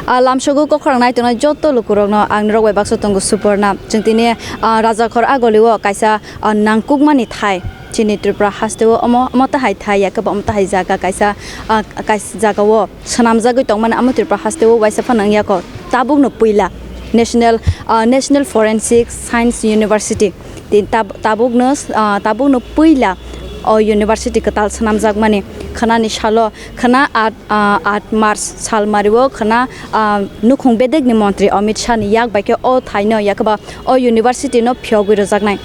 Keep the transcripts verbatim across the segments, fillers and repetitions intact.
Ah, lamsogo kokrang nai tongnai joto lukurokno ang norok bai baksa tongo Suporna. Chwng tini, ah, Rajakhor Agoli o kaisa, ah, nangkukmani thai. Chini Tripura haste o omo, omo tahai thai, ya khe bo omo tahai jaga kaisa, ah, kaisa jaga o swnamjagwi tongmani, amo Tripura haste o waisa phano wngya kho. Tabukno puila National, ah, National Forensic Science University. Tin tab-, tabukno, ah, tabukno puila o university kwtal swnamjakmani khwnani salo, khwna at, ah, at March salmario khwna, ah, nukhung bedekni montri Amit Shah ni yak bai khe o thaino, ya khe ba o university no phiyogwi rwjaknai.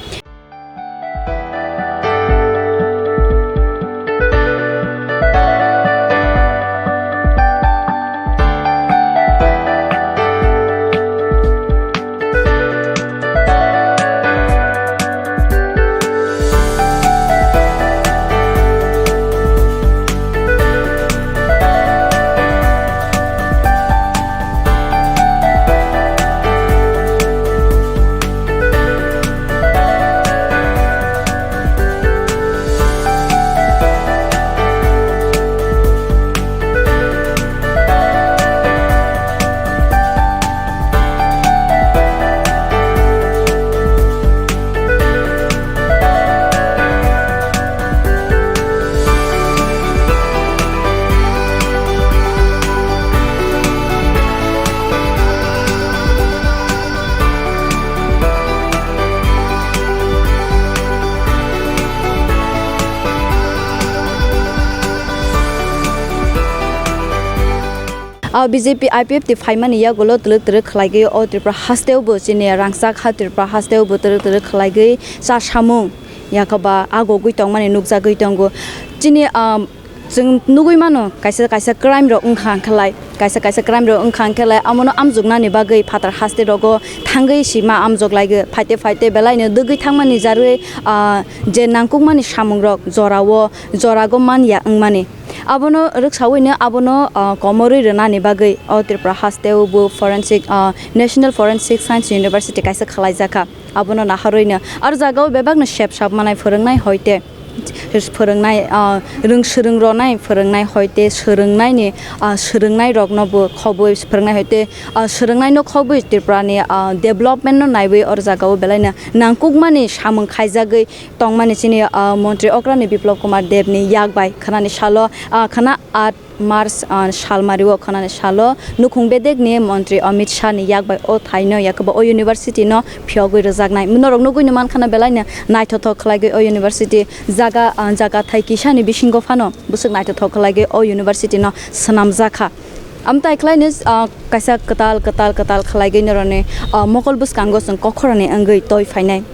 Ah, B J P I P F T phaimani yagulo twrwk twrwk khlaigwi o Tripura hasteo bo chini rangchak ha, Tripura hasteo bo twrwk twrwk khlaigwi cha samung yakaba agogwi tongmani nukjagwi tongo. Chini, ah, chwng nugwi mano kaisa kaisa crime rok wngkha hwnkhe lai, kaisa kaisa crime rok wngkha hwnkhe lai, amono amjoknani bagwi phatar haste rogo thangwi sima amjok laigwi, phaite phaite belaino dwgwi thangmani jarwi, ah, je nangkukmani samung rok jorao jorago manya wngmani. Abono rwksawi no abono, ah, komorwi rwnani bagwi o Tripura hasteo bo forensic, ah, National Forensic Science University kaisa khalaijakha. Abono naharwi no aro jagao bebak no sep sap manai phwrwngnai hoite phwrwngnai, ah, rwng swrwng ronai phwrwngnai hoite swrwngnaini, ah, swrwngnairokno bo khobwi phwrwngnai hoite, ah, swrwngnaino khobwi Tripurani, ah, development no naiwi oro jagao belaino nangkukmani samung khaijagwi tongmani chini, ah, montri okrani Biplop Kumar Debni yak bai khwnani salo, ah, khwna at March, ah, salmario khwnani salo nukhung bedekni montri Amit Shah ni yak bai o thaino yakebo o university no phiyogwi rwjaknai. Norok nugwi no mankhana belaino naithothok khlaigwi o university jaga, ah, jaga thai kisani bisingo phano bwswk naithothok khlaigwi o university no swnamjakha. Amtai khlaino, ah, kaisa kwtal, kwtal, kwtal khlaigwi noroni, ah, mokol bwskango chwng kokhoroni wngwi toi phainai.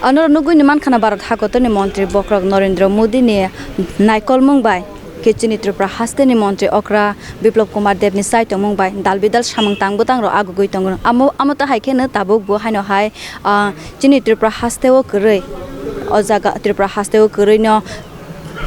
Ano nugwi ni mankha na Bharat hakotorni montri bokrok Narendra Modi ni naikolmung bai khe chini Tripura haste ni montri okra Biplop Kumar Deb ni chai tongmung bai dal bidal samung tang bwtang rok agugwi tongo. Amo, amo ta hai khe no tabuk bo haino hai, ah, chini Tripura haste o kwrwi, o jaga Tripura haste o kwrwi no,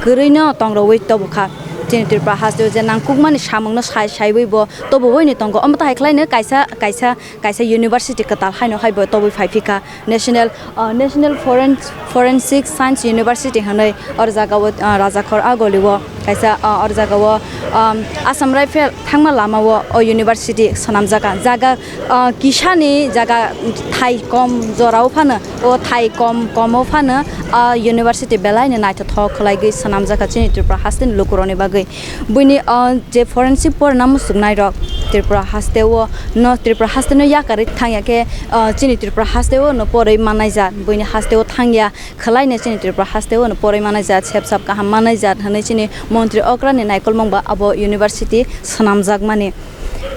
kwrwi no tong rwui tobo kha. Chini Tripura haste o je nangkukmani samung no sai, saiwi bo tobo wi ni tongo. Omo ta hai khlai no kaisa, kaisa, kaisa university kwtal haino hai bo tobwi phai phi kha. National, ah, National Foren-, Forensic Science University hwnwi or jaga o, ah, Rajakhor Agoli o Kaisa, ah, oro jagao, um, Assam Rifle thangma lamao o university swnamjakha. Jaga, ah, kisani jaga thai kom jorao phano, o thai kom komo phano, ah, university belaino naithothok khwlaigwi swnamjakha chini Tripura hasteni lukurokni bagwi. Buini, ah, je forensic porina muchuknairok Tripura hasteo no, Tripura hasteno yakarwi thangya khe, ah, chini Tripura hasteo no porwi mannai jat, buini hasteo thangya. Khwlaino chini Tripura hasteo no porwi manai jat, sep sap kaham manai jat hwnwi chini montri okrani naikolmung ba abo university swnamjakmani.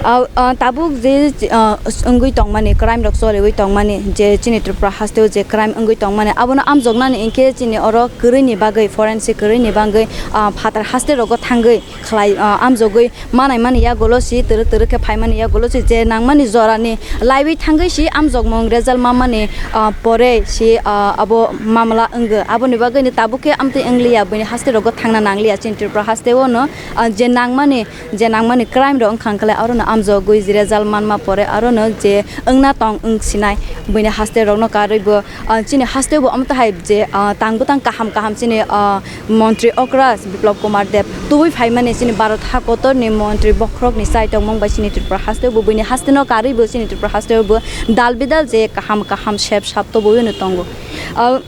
Au, ah, tabuk je, ah, wngwi tongmani, crime rok choliwi tongmani, je chini Tripura hasteo je crime wngwi tongmani, abono amjoknani hinkhe chini oro kwrwini bagwi, forensic kwrwini bagwi, ah, phatar haste rogo thangwi khlai, ah, amjogwi manaimani yagulo si twrwk twrwk khe phaimani yagulo si je nangmani jorani laiwi thangwi si amjokmung result mamani, ah, pore si, ah, abo mamla wngwi. Aboni bagwino tabuk khe amtwi wngliya, buini haste rogo thangna nangliya chini Tripura hasteo no, ah, je nangmani, je nangmani crime rok wngkha hwnkhe orono amjogwi result manma pore arono je wngna tong wngsinai buini haste rokno karwi bo Ah, chini hasteo bo omo tahai je, ah, tang bwtang kaham kaham chini, ah, montri okra Biplab Kumar Deb tubui phaimani chini Bharat hakotorni montri bokhorokni chai tongmung bai chini Tripura hasteo bo buini hasteno karwi bo chini Tripura hasteo bo dal bidal je kaham kaham sep sap tubui no tongo. Ah,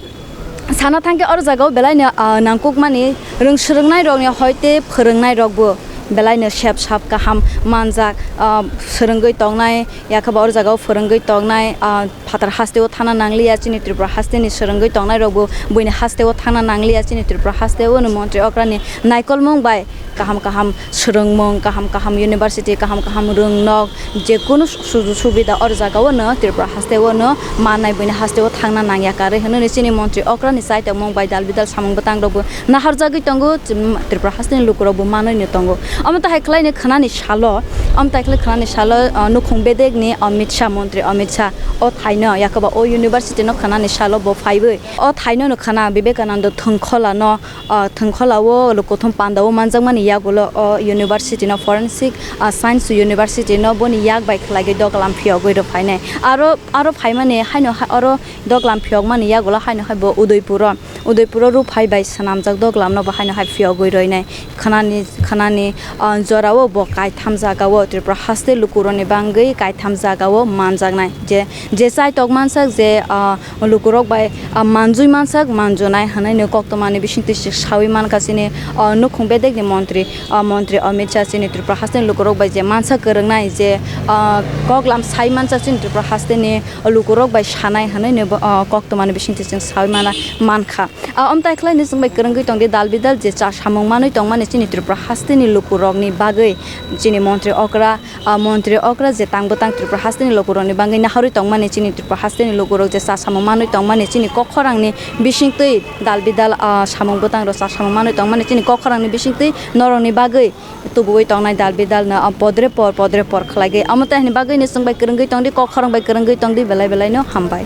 sana thangkhe oro jagao belaino, ah, nangkukmani rwng swrwngnai rokni hoite phwrwngnai rokbo belaino sep sap kaham manjak, ah, swrwngwi tongnai, yakhe bo oro jagao phwrwngwi tongnai, ah, phatar hasteo thangna nangliya, chini Tripura hasteni swrwngwi tongnairokbo buini hasteo thangna nangliya, chini Tripura hasteo no montri okrani naikolmung bai kaham kaham swrwngmung, kaham kaham university, kaham kaham rwngnok, je kunu sujog subida oro jagao no Tripura hasteo no mannai, buini hasteo thangna nangya karwi hwnwi chini montri okrani chai tongmung bai dal bidal samung bwtang rokbo naharjagwi tongo, chim-, Tripura hasteni lukurokbo manwi no tongo. Omo tahai khwlaino khwnani salo, omo tahai khwlai khwnani salo, ah, nukhung bedekni Amit Shah, montri Amit Shah o thaino, yakoba o university no khwnani salo bo phaiwi o thaino no khwna Vivekananda Thwngkhwla no, ah, Thwngkhwla o lukuthum panda o manjakmani yagulo o university no forensic, ah, science university no boni yak bai khwlaigwi doglam phiyogwi rw phainai. Aro, aro phaimani haino ha-, oro doglam phiyokmani yagulo haino hai bo Udaipur o, Udaipur o Ruphai bai swnamjak doglam no bo haino hai phiyogwi rwnai. Khwnani, khwnani, ah, jorao bo kaitham jagao Tripura haste lukurokni bangwi kaitham jagao manjaknai. Je, je chaitok mansak je, ah, lukurok bai, ah, manjui mansak manjunai hwnwi no koktwmani bisingtwi se saui mankha chini, ah, nukhung bedekni montri, ah, montri Amit Shah chini Tripura hasteni lukurok bai je mansa kwrwngnai je, ah, koklam sai mansa chini Tripura hasteni lukurok bai sanai hwnwi no bo, ah, koktwmani bisingtwi chwng saui mana mankha. Ah, omtai khlai ni chwng bai kwrwngwi tongdi dal bidal je cha samung manwi tongmani chini Tripura hasteni lukurokni bagwi chini montri okra, ah, montri okra je tang bwtang Tripura hasteni lukurokni bagwi naharwi tongmani chini Tripura hasteni lukurok je cha samung manwi tongmani chini kok khorangni bisingtwi dal bidal, ah, samung bwtang rok cha samung manwi tongmani chini kok khorangni bisingtwi norokni bagwi tubuwi tongnai dal bidal no, ah, podre por, podre por khlai gwi. Omo tei hwnwi bagwi no chwng bai kwrwngwi tongdi, kok khorang bai kwrwngwi tongdi, belai belai no hambai.